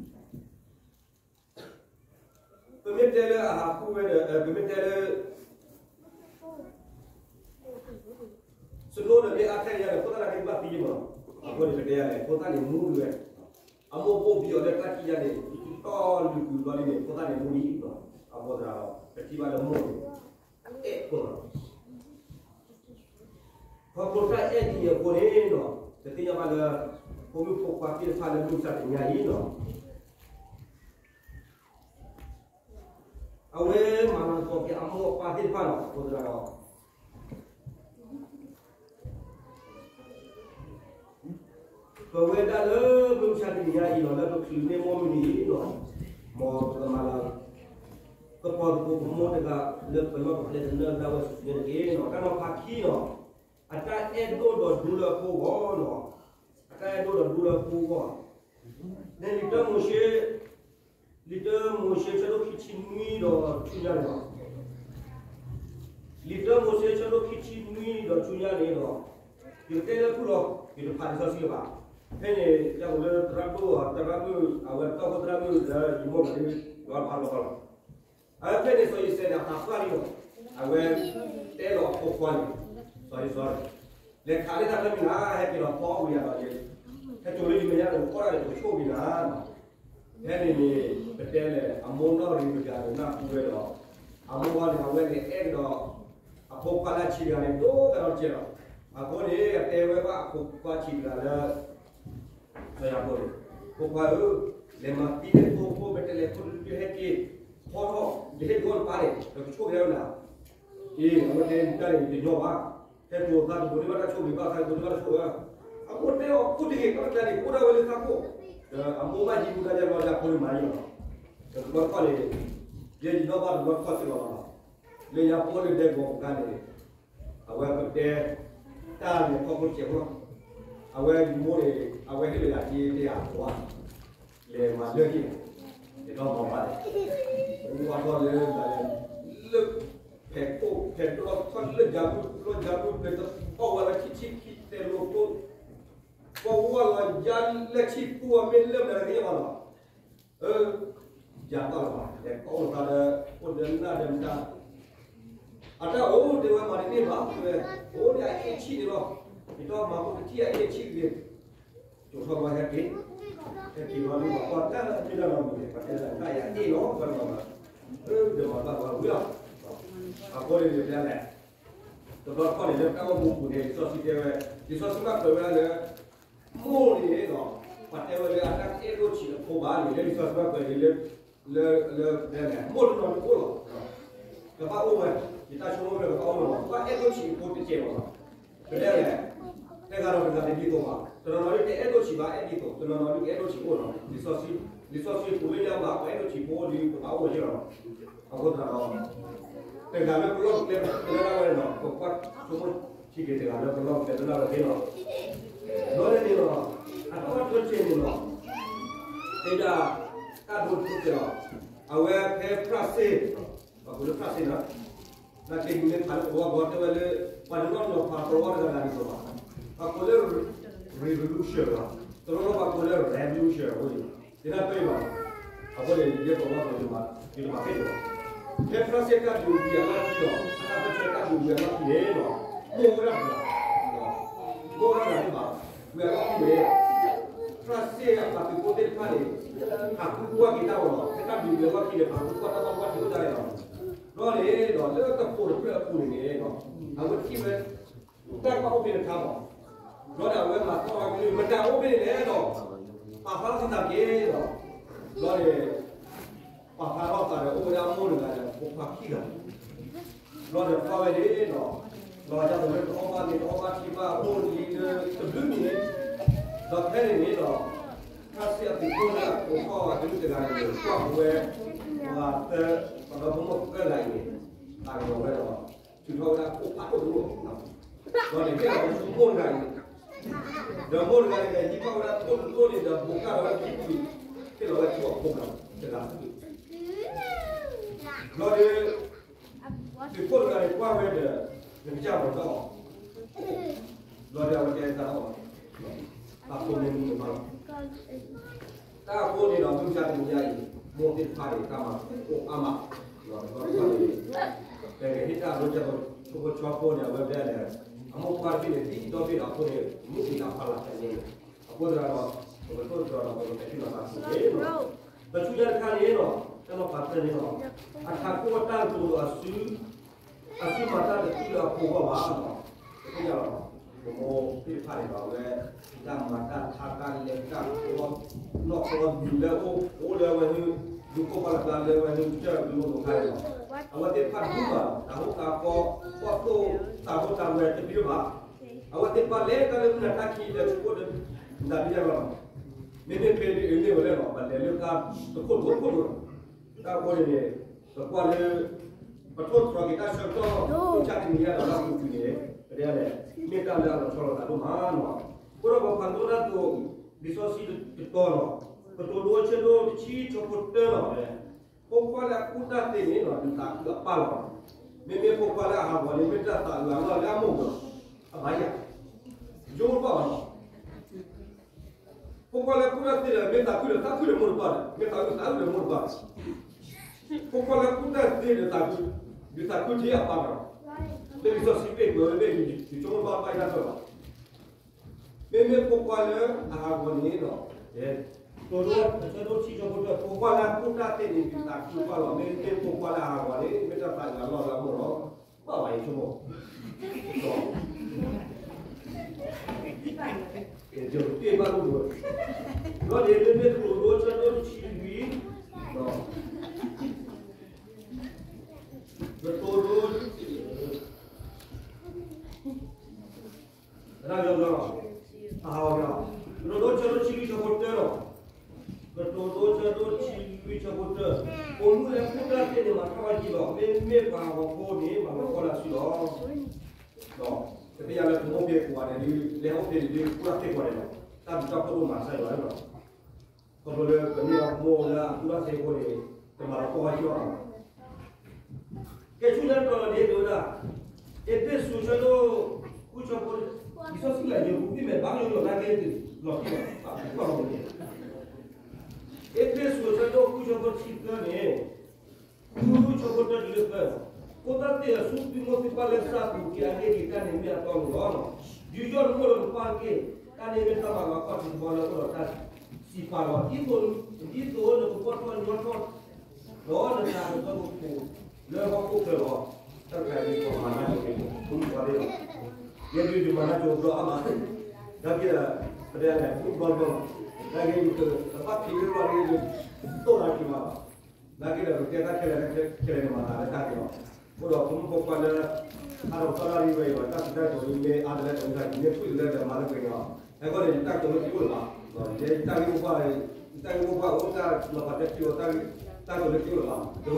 မ့ၢ်တဲလၢအဟးဃုဝဲဒီး ပမ့ၢ်တဲလၢ စနိဒီးမ့ၢ်အါထဲယါဒီး ဖိသၣ်န့ၣ်ကဘၣ်သံယဲၢ်မး, အဃိန့ၣ် ပတဲယါန့ၣ် ဖိသၣ်န့ၣ်မူဒုးဝဲ, အမိၢ်ဘိၣ်ဘံအီၤလၢတၢ်ခံးယါန့ၣ် တီၢ်လုၢ်ကွံာ်ဘျီဒ်န့ၣ် ဖိသၣ်န့ၣ်မူဒံး, အဃိသတးဒီး ပထံၣ်ဘၣ်လၢမိၢ်န့ၣ် အအဲၣ်အဃိလီၤ. ခီဖျိတၢ်အဲၣ်ဒ်အံၤအဃိန့ၣ်ဒီး ပသ့ၣ်ညါဘၣ်လၢ ဖိမုၣ်ဖိခွါသ့ၣ်တဖၣ်လၢမုၢ်မဆါတနံၤညါအံၤလီၤ, အဝဲမၤလၤကပီၤက့ၤအမိၢ်အပၢ်သ့ၣ်တဖၣ်လီၤ. အဃိသတးဒီး ပဝဲဒၣ်လၢမုၢ်မဆါတနံၤညါအံၤလီၤ လၢပချုးန့ၢ်မိၢ်မုၢ်နံၤအံၤလီၤ, မ်ပကမၤလၤကပီၤသကိးပမိၢ်တဂၤ လၢပလီၢ်ပကျဲတနၢ်ဒၣ်ဝဲစူၢ်က့ၤနာ်က့ၤလီၤ. တၢ်နီၤဖးခံလီၤ, အတၢ်အဲၣ်ဒိၣ်ဒီးဒူလၢအဖိအဂီၢ်လီၤ. အတၢ်အဲၣ်ဒိၣ်ဒီးဒူလၢအဖိအဂီၢ်, လံာ်တၢမိၤၡ့, လံာ်တၢမိၤၡ့ဆၢဒိၣ်ခံဆံနွံဒီးဆူညါန့ၣ်လီၤ. လံာ်တၢမိၤၡ့ဆၢဒိၣ်ခံဆံနွံဒီးဆူညါန့ၣ်လီၤ. ယကတဲလၢဖုၣ်လီၤ, ယတဖးလံာ်စီဆှံလၢၤဘၣ်. ဖဲန့ၣ် ယအိၣ်လၢသရၣ်ဒိၣ်, သရၣ်မုၣ်, အဝဲတီၢ်ဖိသရၣ်မုၣ်လၢယမိၢ်ဘၣ်ဒီး ယွၤဖးလီၤဖးလီၤ. အဝဲဖဲန့ၣ်စီၤယံးစဲးန့ၣ် အသးပှၢ်လံလီၤ. အဝဲတဲလီၤအဖိခွါန့ၣ်, စီၤယံးစဲး, လဲၤခးလၢတၢ်ဖဲမုၢ်နၤ ဟဲက့ၤလီၤဖီအီၣ်ဝံၤယၤဒီး ဟဲစိာ်လၢယမဲာ်ညါဒီး အိၣ်ဒၣ်ဒီးကဆိၣ်ဂ့ၤနၤ. ဖဲန့ၣ်န့ၣ် ပတဲလဲၣ် အမိၢ်နီၢ်ရံၤပယၤန့ၣ် နၢ်ဟူဝဲဒီး အမိၢ်ဝဲန့ၣ် အဝဲန့ၣ်အဲၣ်ကဒီး အဖိခွါလၢအဆံးတဂၤန့ၣ် ဒိၣ်ကဒီးတကဲးလီၤ. အဃိန့ၣ် အတဲဝဲဘၣ်အဖိခွါဆံးတဂၤလၢ စီၤယၤကိာ်န့ၣ်, ဖိခွါဧၢ, လဲၤမၤသံန့ၣ် ဖိဖိ ပတဲလဲၣ် ဖိတဒုဟဲက့ၤ ဖီထီၣ် ယဟ့ၣ်ဒုးအီၣ်တပၤန့ၣ် ဒီးကဆိၣ်ဂ့ၤဝဲနၤ. အ့ အဝဲတဲတၢ်န့ၣ် ယတညီဘၣ်, ဟဲကိးသးတဘိန့ၢ်ဘၣ်တၢ်ဆိၣ်ဂ့ၤဘၣ် သးတဘိန့ၢ်ဘၣ်တၢ်ဆိၣ်ဂ့ၤဘၣ်. အမိၢ်တဲအီၤ အိၣ်တဂ့ၤ တၢ်တကျါန့ၣ် ကအိၣ်ဒၣ်ဝဲလၢသးခိၣ်, ဒီးအမိၢ်ဘၣ်ယံၤမူဒါယၤလီၤယၤဖိန့ၣ်မၤယံၤလီၤ. ဒီးတဘျီတခီၣ်န့ၣ် ယဲယနီၣ်ဘၣ်တဘျီတခီၣ်စ့ၢ်ကီးလီၤ. လၢယၤဖိလၢဒဲကဝီၤပူၤအခါန့ၣ် အဝဲပတဲ တၢ်လဲၤခီဖျိတစဲးဖိလီၤ. အဝဲယမိၢ်န့ၣ် အဝဲဟ့ၣ်လီၤယၤက့ၤတၢ်အဖိဧါ, လဲၤမၤလၢဟံၣ်, ယဒီမၤဘၣ်လဲၣ်, ဝဲထီၣ်လၢ လၢ ဖဲးခိၣ်ဖဲးတလီၢ်ခီၣ်လၢယၤမုၢ် လၢယၤမုၢ်လၢတအီၣ်ဝဲလၢထံထံခံတဲလိာ်ဖိ, ပဝဲလီၤယၤလၢထံပူၤအမ့ၢ်လၢမနုၤသ့ၣ်ညါဘၣ်လီၤ. အၢ ယၤဘၣ်လီၤဘၣ် လဲၤကီၢ်အိၣ်သးဒီး အိၣ်ဒီးနၢ်ဒီးမတၤ အတၢ်အိၣ်တဲဝဲမၤတန့ၢ်ဘၣ်တဲဝဲ, အိၣ်ဒီးအအ့ၣ်ဆံၣ်န့ၣ်လီၤ. ယတီၢ်မၤဖိတထံၣ်အအ့ၣ်ဆံၣ်တဂ့ၤ, ကၠိထီၣ်ဘၣ်ဟဲက့ၤ, ဟဲက့ၤလီၤလၢပှၤကွၢ်တၢ်မ့ၢ်တၢ်လီၤမုၢ်န့ၣ် ပှၤတဲလၢနၢ်ယၤအ့ၣ်လီၤ ပှၤလီၤမး, အၢ ဒီးမၤဘၣ်ပှၤဝံၤလီၤ. အဃိန့ၣ်န့ၣ် ပတဲလဲၣ် တဘျီတခီၣ်န့ၣ် လၢတၢ်အိၣ်မူပူၤန့ၣ် လံာ်စီဆှံတဲဝဲ, လံာ်စီဆှံဘၣ်ကွဲးဝဲဒၣ်လၢ မိၢ်န့ၣ်ဒီး ပှၤတဲဝဲလၢအတၢ်အဲၣ်ဒိၣ်ဆံးအဖိဘၣ်န့ၣ် လၢလံာ်စီဆှံဘၣ်ကွဲးန့ၣ် လၢ လၢ လၢ မိၢ်တနီၤတအိၣ်လီၤ. ကဘၣ်အိၣ်ဝဲ, ယတၢ်ဆိကမိၣ်လၢကဘၣ်အိၣ်လီၤ. ဘၣ်အဲၣ်ဒိၣ်ဆံးအဖိတကဲးလီၤ. ပတဲလဲၣ် တဂၤဒီးတဂၤတဒ်သိးဘၣ်. တနီၤနီၤဒုးတအဲၣ်ဒိၣ်ဆံးဘၣ် အဲၣ်ဒ်သိး, တနီၤနီၤဒုးကအဲၣ်ဒိၣ်ဆံးအိၣ်လီၤ. လံာ်စီဆှံ, လံာ်စီဆှံပူၤလၢညါဘၣ် ပှၤအဲၣ်ဒိၣ်ဆံးဖိအိၣ်ဒီး ပဘၣ်အိၣ်ဝဲလီၤ. အဃိသတးဒီး တဂၤလၢပလီၢ်ပကျဲလၢဒၣ်ဝဲဒီး ပကွၢ်ဆိကမိၣ်ထံက့ၤတဂၤလၢပလီၢ်ပကျဲလၢဒၣ်ဝဲသ့လီၤ. ဒီးန့ၣ်န့ၣ်လီၤ, အတၢ်အိၣ်တၢ်ကဲန့ၣ်လီၤ, တဲဒၣ် တၢ်ဒိတဖုတဲလီၤ, အဝဲဖဲဖြၣ်စ့ၣ်, ပှၤကိးလၢဖြၣ်စ့ၣ်န့ၣ်, နာ်က့မ့ၢ်ဖးလၢပဝီကီတဲဝဲလၢ ပှၤတနီၤနီၤဖးပဝီတဂၤဂၤန့ၣ်လီၤဘၣ်, ပှၤကိးလၢ revolution လီၤ, တနီၤနီၤပှၤကိးလၢ revolution အဃိန့ၣ် သ့ၣ်တၢ်ပၢၢ်ဘၣ်, အဃိန့ၣ် ယဲပဝီကီယမၤ, ယတမၤဖဲန့ၣ်လီၤ. ဖဲဖြၣ်စ့ၣ်တၢ်ဒုးဝံၤအလီၢ်ခံလီၤ, အတၢ်ပၢၢ်ဆၢတၢ်ဒုးဝံၤအလီၢ်ခံန့ၣ်လီၤ, မိၢ်ဝဲဒၣ်တဂၤ သ့ၣ်တဖၣ်န့ၣ် ဟးဃုကွၢ်က့ၤတၢ်အီၤလီၤ. ဖဲတၢ်ဒုးဝဲလီၢ်ခံန့ၣ် ဟးဃုကွၢ်တၢ်ဘၣ်ဘၣ်ထံးဝဲဒၣ်န့ၣ်လီၤ. ဘျီန့ၣ်ဒီး လၢတၢ်ဖိတဖျၢၣ်အပူၤန့ၣ်န့ၣ် အဝဲထံၣ်ဝဲ တၢ်ကဘၣ်အိၣ်ဖဲတခါမး. ဘျီဒီးအဝဲမၤသီၣ်ဝဲကလုၢ် မတၤအိၣ်ဖဲန့ၣ်လဲၣ်ဒီး ပာ်ဖျါထီၣ်သးက့ၤဒီး ဘျီန့ၣ် ပာ်ဖျါထီၣ်သးဒီးအိၣ်ဝဲဒၣ်မိၢ်တဂၤဒီးဖိခွါခံဂၤ ဘျီဒီးကွၢ်ဝဲန့ၣ်ဒီး လီၤဂာ်ဒ်သိးလၢတအီၣ်ဘၣ်န့ၣ် တအီၣ်ဘၣ်ထံဘၣ်အဃိန့ၣ် လံလၢတဘျုးမံၤန့ၣ် ဒီးဖဲန့ၣ်န့ၣ်ဒီး တၢ်စံးအသုးခိၣ်လၢအကိးထီၣ်အကလုၢ်တဂၤန့ၣ် ကွၢ်ဃီၤဝဲ ပှၤသၢ ပှၤဒီဖိမိၢ်သၢဂၤအံၤန့ၣ် အဂီၤဝဲဒီး ထုးထီၣ်ဝဲဒၣ်ခိၣ်ဖးဒိၣ်တအိၣ် ဒီးန့ၣ်ဟ့ၣ်လီၤဝဲဆူမိၢ်တဂၤအံၤ ဒီးမိၢ်တဂၤန့ၣ် ဟံးထီၣ်ဝဲဒၣ်ခိၣ်တဒိၣ်န့ၣ်ဒီး ဘူးကၢ်လီၤဝဲဆူ ဟ့ၣ်လီၤဝဲဆူအဖိတဂၤ ဘျီဒီး သုးခိၣ်တဂၤန့ၣ်ကွၢ်ဝဲဒီး နကစၢ်ပီၤတၢ်အီၣ် ဘျီဒီးအဝဲတဲတၢ်အီၣ် ပာ်ဖှိၣ်မ့ၢ်မုာ်မးလီၤ. တၢ်အဃိန့ၣ်ဒီး မုၢ်မဆါတနံၤညါအံၤ မိၢ်သ့ၣ်တဖၣ်န့ၣ် တၢ်မၤအိၣ်အါမး ဒီးတဘျီတခီၣ်န့ၣ် ပကဟ့ၣ်တၢ်အဒိကဲသိး ဆိဖိဆှီဖိန့ၣ် အဝဲဒၣ်န့ၣ် အမိၢ်ပှၢ်တဘ့ၣ်န့ၣ် ဒ်အံၤဒီဘ့ၣ်ဒီးအဃိန့ၣ် မုၢ်အံၤတၢ်ဖးလၢ်ခဲန့ၣ် အဃိသတးဒီး ပကထိၣ်သတြီၤဒီး ပကပဲာ်ထံနီၤဖးသကိးန့ၣ်လီၤ. ပဆူညါတခါန့ၣ်လီၤ တၢ်နီၤဖးသၢန့ၣ်လီၤ အထးခိၣ်အတၢ်ကတိၤအစု အစုမၤတၢ်တသ့လၢအဖိအဂီၢ်ဘၣ်လီၤ. ပသ့ၣ်ညါလီၤ ပမိၢ်သ့ၣ်တဖၣ်န့ၣ်ဒီး အဝဲ တၢ်မၤတၢ်ထါတၢ်လဲၤတၢ် နီၢ်ကီၢ်ဒုးလၢအအိၣ် အိၣ်လၢအဝဲန့ၣ် ဒုးခိၣ်ပှၢ်လၢ်ကျါလၢအဝဲန့ၣ် ကစၢၢ်ဒုးအိၣ်ဒိးခါန့ၣ်လီၤ. အဝဲသ့ၣ်တဖၣ်ဒုးဘၣ်လီၤ တၢ်ဟိၣ်တၢ်ဃီ ကီၢ်သိၣ်တၢ်ဟိၣ်တၢ်ဝဲတမံၤဘၣ် အဝဲသ့ၣ်တဖၣ်လဲၤတၢ်လၢမုၢ်နၤတၢ်ခံးဒီး အိၣ်ဒီး နတၢ်ဒ်န့ၣ်လီၤ. မ့မ့ၢ်ဖဲဒ်အံၤန့ၣ်ဝဲလဲၣ်လီၤ ပလဲၤလၢတၢ်တခိၣ်ဒိၣ်ခိၣ်ဒိၣ်လီၤ. တၢ်အဃိန့ၣ်န့ၣ် ပကွၢ်လၢ ပထိၣ်သတြီၤက့ၤတၢ်ဆၢကတီၢ် မုၢ်မဆါတနံၤညါဒီးတၢ်ပူၤကွံာ်န့ၣ် ပတဲလဲၣ် မ့ၢ်တၢ်လၢအလီၤဆီလိာ်သးဒိၣ်မးလီၤ. အဃိဒီးပဖးဒိၣ်တၢ်သိး လံာ်စီဆှံတတီၤလီၤ. ကတိၤဒိဆၢဒိၣ်တဆံ ဆၢဖိတၢလီၤ. ဖိခွါလၢအကူၣ်တၢ်သ့န့ၣ် ဒုးသးခုအပၢ်လီၤ. မ့မ့ၢ်ဖိခွါလၢအဟးဂီၤန့ၣ် မ့ၢ်တၢ်သးအုးအလီၢ်လၢအမိၢ်လီၤ. အဘၣ်ယၤ ယိၣ်ဘၣ်လီၤ. ဖိခွါလၢကူၣ်တၢ်သ့ဒီး မ့ၢ်သးခုဒီးသးခုဒီးမိၢ်တပၢ်ဒီး မ့ၢ်သးအုးသးအုးဒီးမိၢ်တပၢ်ဒီး ဖိခွါလၢကူၣ်တၢ်သ့ဒီးသးခု ဒုးသးခုထံအပၢ်ဒီး လၢလံာ်စီဆှံပ့ၢ်ကွဲးဝဲမ့ၢ် ယဆိကမိၣ်ဘၣ်ဘၣ်ယၢ်ထွဲလီၤ. မ့မ့ၢ်ဖိခွါလၢအဟးဂီၤန့ၣ်ဒီး ကတိၤဒိဆၢဒိၣ်တဆံ ဆၢဖိတၢ ဖိခွါလၢအကူၣ်တၢ်သ့န့ၣ် ဒုးသးခုပၢ်လီၤ. မ့မ့ၢ်ဖိခွါလၢအဟးဂီၤန့ၣ် မ့ၢ်တၢ်သးအုးအလီၢ်လၢအမိၢ်လီၤ. ဘၣ်ဘၣ်ယဆိကမိၣ် ယတ့ၢ်ဘၣ်လိၣ်ဝဲ ဘျီန့ၣ် မ့မ့ၢ်ကတိၤဒိဆၢဒိၣ်တဆံလွံၢ် ကတိၤဒိ တၢ်ယီၤဘျီလီၤ. အဟးဂီၤလီၤ. ကတိၤဒိဆၢဒိၣ်တဆံလွံၢ် ဆၢဖိတၢလီၤ. ကတိၤဒိဆၢဒိၣ်တဆံလွံၢ် ဆၢဖိတၢ, ပိာ်မုၣ်လၢအကူၣ်တၢ်သ့န့ၣ် မၤထီၣ်ဝဲဒံးလီၤ. မ့မ့ၢ်ပှၤဟးဂီၤဖိန့ၣ် မၤလီၤပှီၢ်လၢအစုလီၤ. ဒီးပသ့ၣ်ညါလၢပမိၢ်ပၢ်ကိးဂၤဒဲးဒ် လဲၤအိၣ်ဖဲန့ၣ်ဒ် ကူၣ်တၢ်သ့ကိးဂၤဒဲးလီၤ. တၢ်ဘျုးတၢ်ဖှိၣ်ဒိၣ်မးကစၢ်ယွၤလီၤ. ခီဖျိလၢပမ့ၢ်ပှၤဟးဂီၤဖိလၢအကူၣ်တၢ်သ့အဃိန့ၣ် တမၤလီၤပှီၢ်ဝဲဒံးလီၤ. ကဲဆူညါတတီၤလီၤန့ၣ် တဲဝဲဒၣ် အ့းဖ့းစူး ဆၢဒိၣ်ဃု ဆၢဖိ လံာ်စီဆှံလၢယိၤဟၣ် ဘံၣ်မဲာ်ဘၣ်ယိၤလီၤ နာ်က့ လီၤတံၢ်လီၤ ပာ်ဖှိၣ်လီၤန့ၣ် အ့းဖ့းစူး ဆၢဒိၣ်ဃု ဆၢဖိတဆံသၢန့ၣ် ဃု ဆၢဖိတၢတုၤလၢသၢ, ဖိသၣ်သ့ၣ်ဧၢ, ဆူသုမိၢ်သုပၢ်လၢသးပူၤက့ၤအဂ့ၢ်ဒ်တၢ်န့ၣ်မ့ၢ်အတီအလိၤလီၤ. ယူးယီၣ်နမိၢ်ဒီးနပၢ်တက့ၢ်. တၢ်န့ၣ်မ့ၢ်တၢ်မၤလၤကပီၤတဘီလၢအိၣ်ဒီးတၢ်စံးပာ်လီၤ. ဒ်သိး ဒ်သိးနကပီၢ်ထီၣ်ညီထီၣ် ဒီးနသးကဆှီကပူၤလၢဟီၣ်ခိၣ်ချၢလီၤ. တၢ်တခါအံၤ ပမၤနၢၤက့ၤ ဖိမုၣ်ဖိခွါသ့ၣ်လီၤ. ယဲဒုးယမၤနၢၤက့ၤအဘျီအါမး, နာ်က့ဒီး ပတဲလဲၣ် ဖိမုၣ်ဖိခွါလီၤ. နာ်က့ဒီး တဘၣ်ဖံးလၢလီၤန့ၣ် တိၢ်နၤက့ၤမးလီၤ. နာ်က့ဒီး ပကဲတၢ်ခဲလၢာ်ခဲလၢာ်န့ၣ် မၤသးလၢတၢ်က့ၤလီၤ. အဃိဒီး ဖိမုၣ်ဖိခွါလၢ ဟးထီၣ်ကတီၢ်တၢ်ရံၣ်ဝဲအံၤဒီး တၢ်စံးတၢ်ကတိၤလၢမ့ၢ်အါတလၢတမုၢ်တၢ် ယမ့ၢ်ထွံၣ်တလၢဒီးမၤလၢပှဲၤန့ၣ်လီၤ. ဟဲဃီန့ၣ် ယတၢ်ကတိၤလၢတအိၣ်လၢၤဘၣ်. ယတၢ်ဂ့ၢ်မိၢ်ပှၢ် ယတၢ်ဂ့ၢ်မိၢ်ပှၢ်အိၣ်တၢ်လီၤပာ်တၢ်ခံလီၤ တၢ်ကတိၤလၢတအိၣ်လၢၤဘၣ်. ယကမ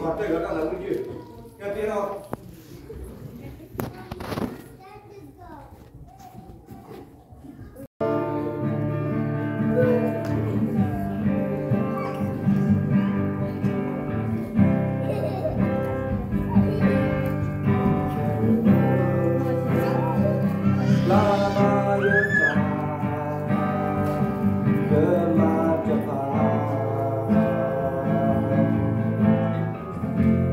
ၤတၢ်ဂ့ၤလီၤတၢ်လၢဝံၣ်ယုၢ် ကဲကဲလီၤ. လၢဘၣ်ယိၣ်တၢ် ကမၤတဖၣ်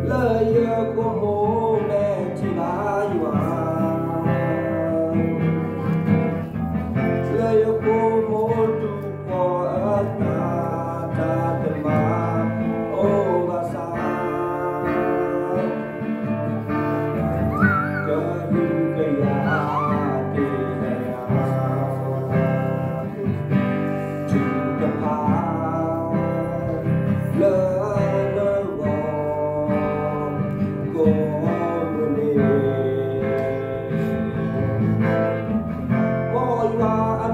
လၢယကအိၣ်မူမဲာ်ထံလၢယွၤ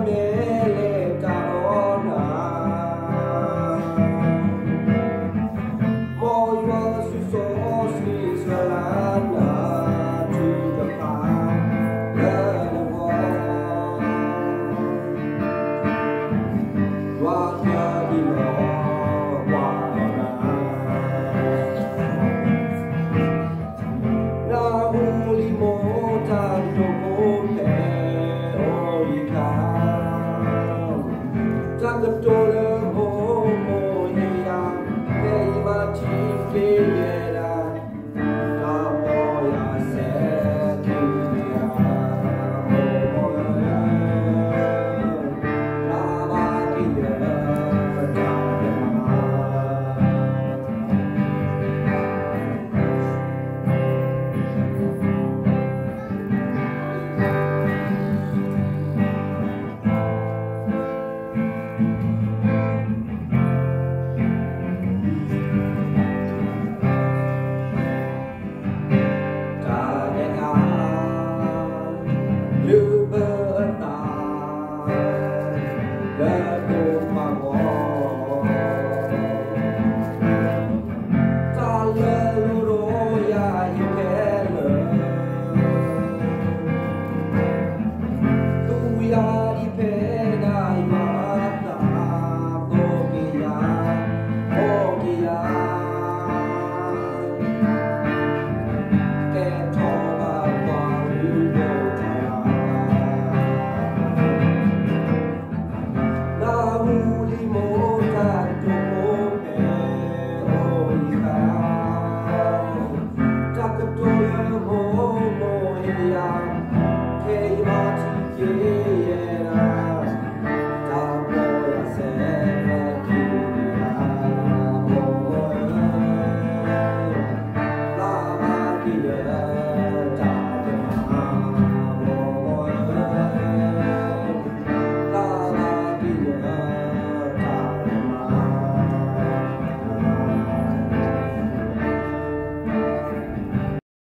မ့ၢ်လဲၤတၢ်ဒီးနၤ, မ်ယွၤစုစီဆှံစှၤလၢနၤ ထုကဖၣ်လၢနဂီၢ်, ယွၤကျၢၤဒ်လီၤကွၢ်ဒီးနၤ နၢ်ဟူလံာ်မိၢ်တၢ်ကတိၤဖိဖဲအိၣ်ယံၤခါ, တၢ်ကတိၤလၢမိၢ်မိၢ်ယံၤယၤ, ဖဲအံၤမၤထံက့ၤယဲဒၣ်, တၢ်ပီၢ်ယၤစဲးခံယၤ, မိၢ်မိၢ်ဧၢ, တၢ်ဘၣ်ကယၢၤတၢ်ယမၤ တၢ်အဲၣ်အါ လုၢ်ဘၢအသး လၢဒိၣ်မးဂီၢ်, တၢ်လၢလိၤဒီးယၤအံၤခဲလၢာ်, သူယၤဒ်ဖဲ